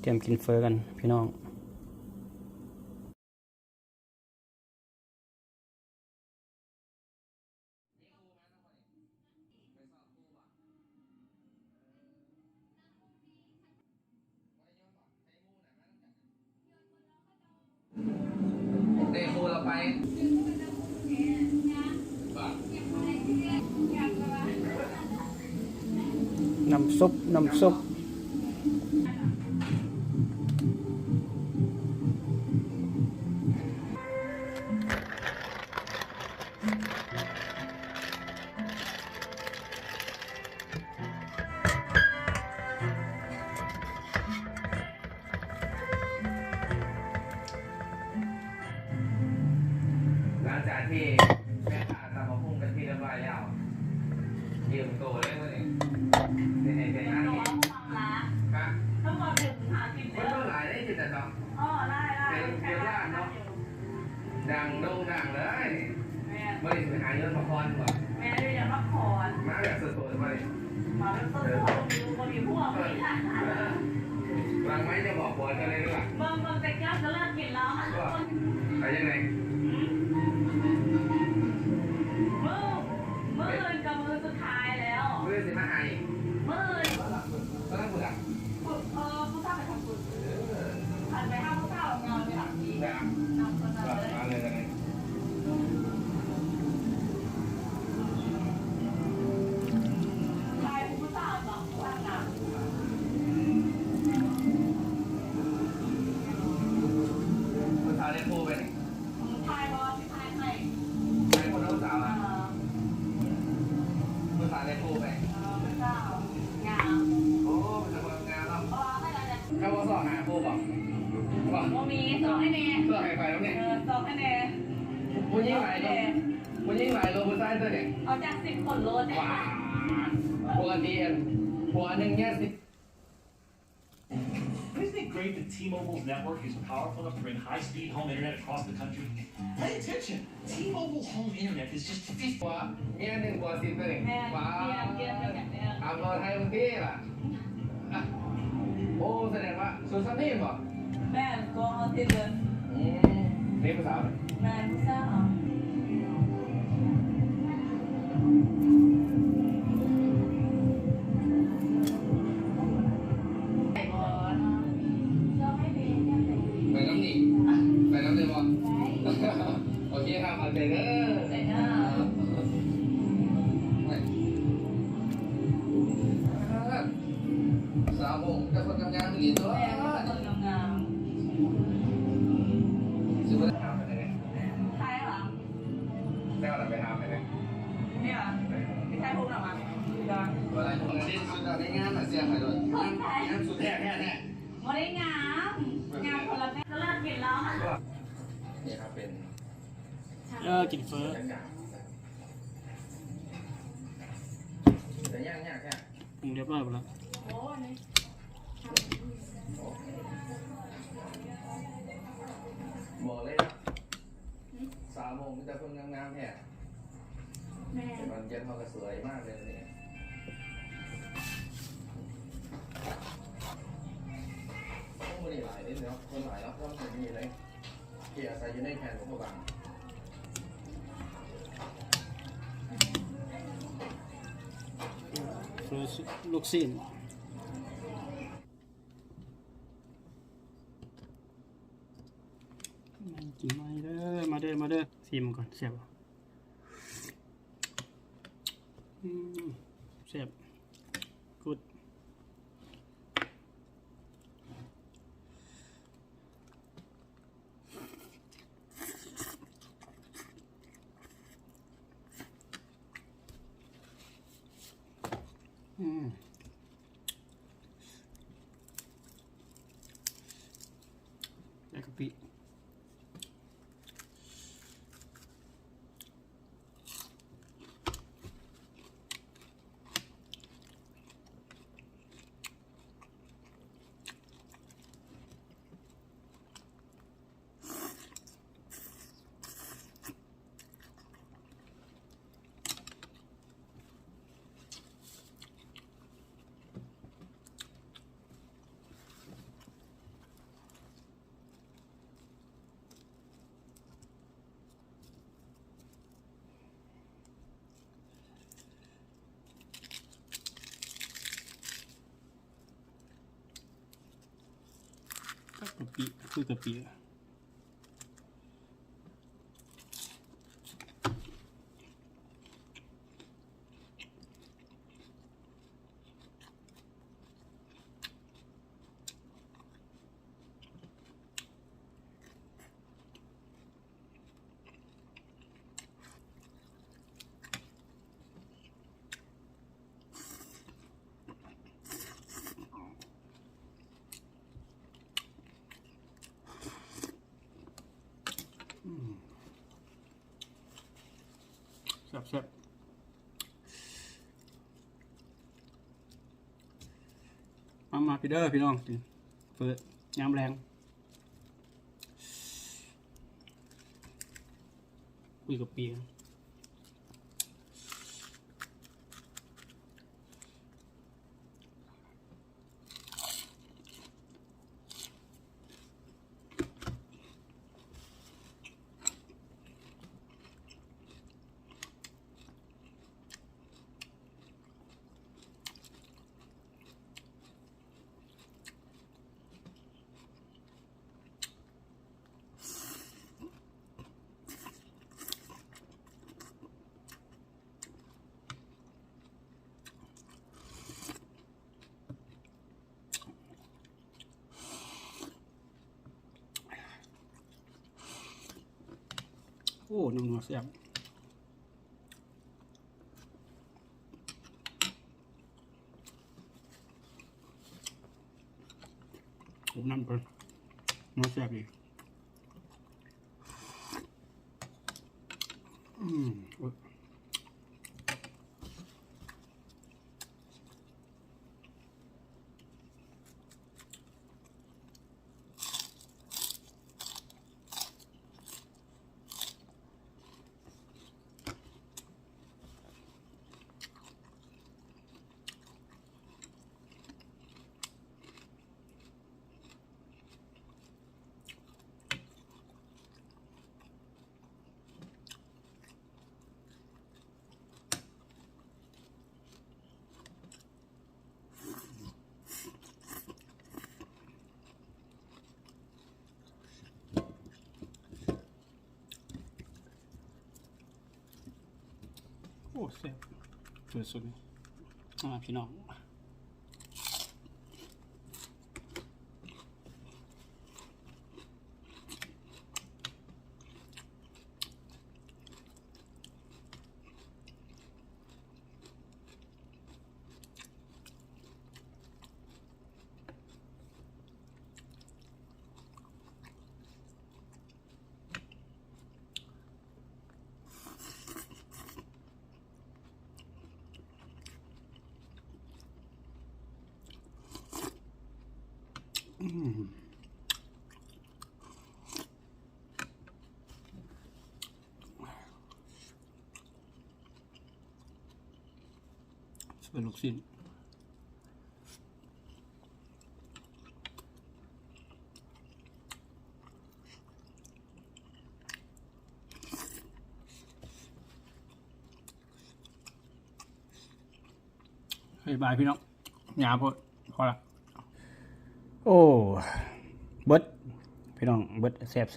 ຕຽມກິນເຝີກັນພີ່ນ້ອງ. ໄດ້ຄູ່ລະໄປ ນ້ຳຊຸບ ນ້ຳຊຸບ. ຫຼັງຈາກທີ່ແມ່ຄ້າຕຳບັກຫຸ່ງເປັນທີ່ຮຽບຮ້ອຍແລ້ວ ຢືມໂຕເລີຍມື້ນີ້ ຊິໃຫ້ເປັນນາງເອກ. ຮະ? ຄົນເບິ່ງຫຼາຍເດ້ ຈິດຕະເນາະ. ເປັນເວລາເນາະ. ດັງໂດ່ງດັງເລີຍ. ແມ່ນ. ມື້ນີ້ຊິໄປຫາຢູ່ນຳພະຄອນບໍ່? ແມ່ນ ຢູ່ນຳພະຄອນ. ມາແບບໂສດໆບໍ່ນີ້? ມາແບບໂສດໆ ບໍ່ມີ ບໍ່ມີຜົວ ບໍ່ມີ ເອີ ຫຼັງໄມຈະບອກຜົວເຈົ້າເລີຍເດີ. ເບິ່ງ ເບິ່ງແຕ່ແກ້ວກໍເລີກກິນແລ້ວ. ວ່າ ໄປຈັ່ງໃດ? ມື້ ມື້ອື່ນກໍມື້ສຸດທ້າຍແລ້ວ. ມື້ອື່ນຊິມາຫາອີກ? ມື້ອື່ນ. ຕອນນັ້ນຜູ້ໃດ? ຜູ້ ເອີ ຜູ້ສາວໄປທຳບຸນ. ເອີ ອັນໄປຫາຜູ້ສາວງາມໄປທຳທີ່ ງາມ ງາມຄົນນັ້ນເລີຍ. ມາເລີຍ ມາເລີຍ. ຖ່າຍຜູ້ສາວເນາະ ຜູ້ງາມ. ຜູ້ສາວໄດ້ຄູ່ໄປນີ້? ຖ່າຍບໍ່? ຖ່າຍໃຫ້ ໃຫ້ຄົນເອົາສາວອະ. ເອີ ຜູ້ສາວໄດ້ຄູ່ໄປ. ເອີ ເປັນສາວງາມ. ໂອ້ ເປັນຄົນງາມເນາະ. ເອີ ໃຫ້ລະ ເຈົ້າບໍ່ຊອກຫາຄູ່ບໍ່? ບໍ່ ບໍ່ມີ. ຊອກໃຫ້ແດ່. ຊອກໃຫ້ຂ້ອຍນຳແດ່. ເອີ ຊອກໃຫ້ແດ່. ຜູ້ຍິງຫຼາຍກວ່າ ຜູ້ຍິງຫຼາຍກວ່າຜູ້ຊາຍຕົວະນີ້. ເອົາຈັກສິບຄົນໂລດ. ວ້າ ປົກກະຕິອັນ ຜົວໜຶ່ງເມຍສິບ. Isn't it great that T-Mobile's network is powerful enough to bring high-speed home internet across the country? Pay attention! T-Mobile's home internet is just fifty ຜົວເມຍໜຶ່ງຜົວສິບເລີຍ. ແມ່ນ ວ້າ ເມຍ ເມຍ ເມຍ ເມຍ ອາ ເວົ້າໄທບາງທີລະ. ໂອ້ ສະແດງວ່າສູນສ່ຳນີ້ແມ່ນບໍ່? ແມ່ນ ກອງເອົາຕິດເລີຍ. ອືມ ເປັນຜູ້ສາວ. ແມ່ນ ຜູ້ສາວ. ໄປນຳນີ້ ໄປນຳໄດ້ບໍ່? ໂອເຄ ຂອບໃຈເດີ. ສາວໂມງ ມີແຕ່ຄົນງາມໆອີ່ຫຼີຕົວະ. ແມ່ນ ຄົນງາມໆ. ຊິບໍ່ໄດ້ຖາມໄປໄດ້. ໃຜຫວາ? ແລ້ວລະໄປຖາມໄປໄດ້. ນີ້ຫວາ? ເອີ ໄປຖ່າຍຮູບນຳຫວາ? ບໍ່ໄດ້. ເດັ່ນສຸດໃນງານນະ ເຊື່ອຂ້ອຍໂລດ. ງາມ ງາມສຸດແທ້ໆ. ບໍ່ໄດ້ງາມ ງາມຄົນລະແບບ. ຕະຫຼາດກິນເຫຼົ້າ. ນີ້ຄັບ ເປັນ ເອີ ກິນເຝີ. ແຕ່ຍາກໆ ແທ້. ປຸງຮຽບຮ້ອຍໝົດແລ້ວ. ບອກເລີຍ ສາວໂມງມີແຕ່ຄົນງາມໆແທ້. ແມ່ນ. ຕອນເຢັນເຮົາກໍສວຍມາກເລີຍນີ້. ໂອ້ ມື້ນີ້ຫຼາຍເດ້ເນາະ ຄົນຫຼາຍເນາະ ຄົນເປັນນີ້ເລີຍ ທີ່ອາໄສຢູ່ໃນແຂວງຫຼວງພະບາງ. ລູກຊີ້ນ. ກິນໃໝ່ເດີ ມາເດີ ມາເດີ ຊີມກ່ອນ ແຊບບໍ່? ອືມ ແຊບ ກຸດ. ອືມ ແລ້ວກະປິ. ແ ກະປິ ຄືກະປິ. ອືມ ແຊບໆ ມາ ມາ ພີ່ເດີ ພີ່ນ້ອງ ກິນເຝີຍາມແລງ ຄຸຍກັບປີ. ໂອ້ ນ້ຳນົວແຊບ ອົບນ້ຳກ່ອນ ນົວແຊບອີກ. ອືມ ໂອ້ຍ. ໂອ້ ແຊບ ເປີດສຸດນີ້ ອາ ພີ່ນ້ອງ. ອືມ ເປັນລູກຊີ້ນ. ເຮີ້ຍ ບາຍພີ່ນ້ອງ ຫຍາໂພດ ພໍລະ. ໂອ້ ເບິດພີ່ນ້ອງ ເບິດ ແຊບ